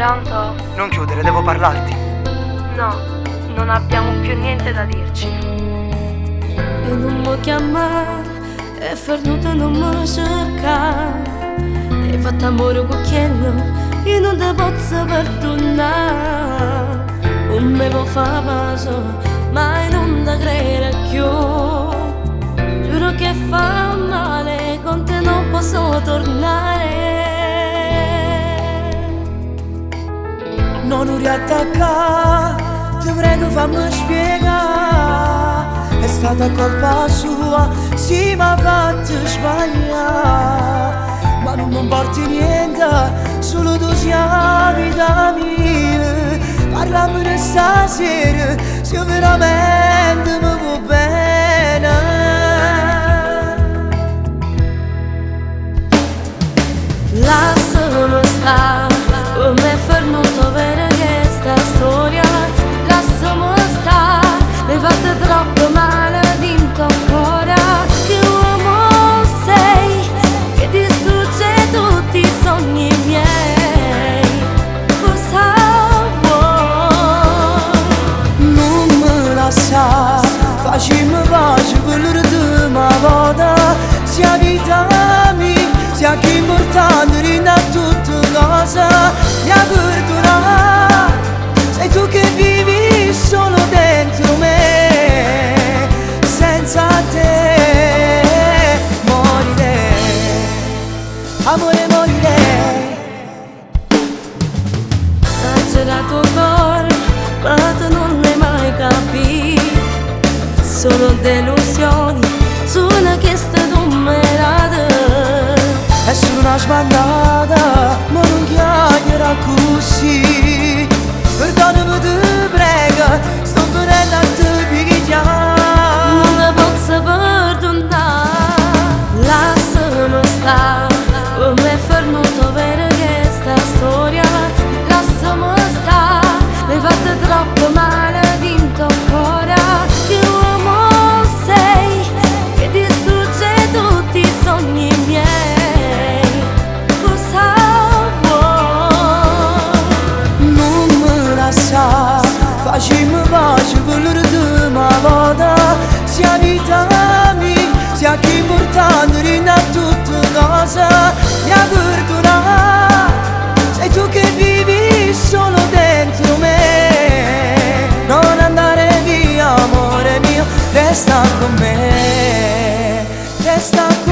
Pronto? Non chiudere, devo parlarti. No, non abbiamo più niente da dirci. E nun me chiammà, è fernuta, nun me cercà. Hai fatto amore con quello, io non te posso perdonare. Non me può fare pace, ma io non te credo più. Giuro che fa male, con te non posso tornare. No, non riattaccare, ti prego fammi spiegare. È stata colpa sua, sì, m'ha fatto sbagliare. Ma non mi importa niente, solo tu sei la vita mia. Parlamene stasera, se veramente mi vuoi bene. Lasciami stare, come è fernuto per questa storia. Lasciami stare, mi hai fatto troppo male dentro ancora. Che uomo sei, che distrugge tutti i sogni miei. Cosa vuoi? Non me lasciare, facciamo pace per l'ultima volta. Sia vita mia, sia che importante in tutte cose. Mi ha perdonato, sei tu che vivi solo dentro me. Senza te morirei, amore morirei. Ha girato cuore, ma tu non l'hai mai capito. Solo delusioni, sono che tu mi date. È solo una sbandata, ma non chiacchiera così. Perdonami ti prego, sto venendo a te picchiare. Non te posso perdonare. Lasciami stare, come è fernuto per questa storia. Lasciami stare, mi hai fatto troppo male dentro ancora. Che uomo sei, che distrugge tutti i sogni miei. Cosa vuoi? Non me lasciare, facciamo pace per l'ultima volta. Sia vita mia, sia che importante in tutte cose. Mi ha perdonato, sei tu che vivi solo dentro me. Non andare via, amore mio, resta con me, resta con me.